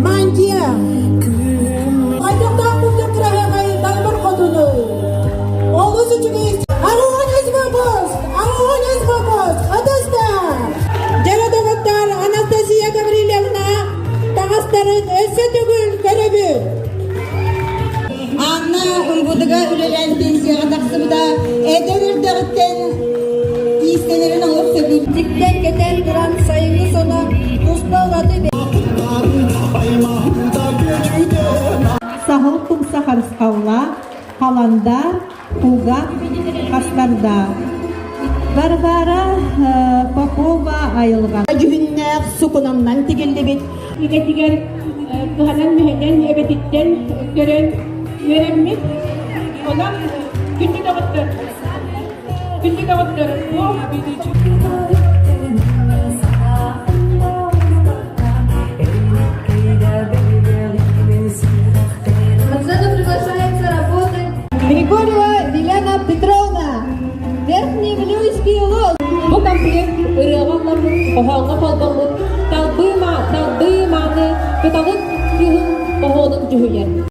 Мантия. Хайдахтаах курдук кыраһыабай далбар хотунуй. Олус үчүгэй. Аруон из выпуск! Аруон из выпуск! Хатыста! Дьара доҕоттор Анастасия Гаврильевна таҥастарын өссө төгүл көрөбүт. Анна МВД-га үлэлээн пенсияҕа тахсыбыта. Эдэр эрдэҕиттэн иистэнэрин олох сөбүлүүр. Тиктэн кэтэн туран сайыҥҥы соно туспа ураты Саһыл тумса харысхаллаах, халандаар, кулгаах хастардаах. Варвара Попова айылҕа. Дьүһүннээх сукунаннан тигиллибит идэтигэр кыһанан-мүһэнэн эбэтиттэн көрөн үөрэммит. Онон күндү доҕоттор, күндү доҕоттор, бу На сцену приглашается работать Григорьева Елена Петровна, Верхний Вилюйский улуус. Бу комплект ырыаҕа ылламмыт, хоһооҥҥо холбоммут талбыы, талбыы мааны кыталык кыыһын хоһоонун дьүһүйэр.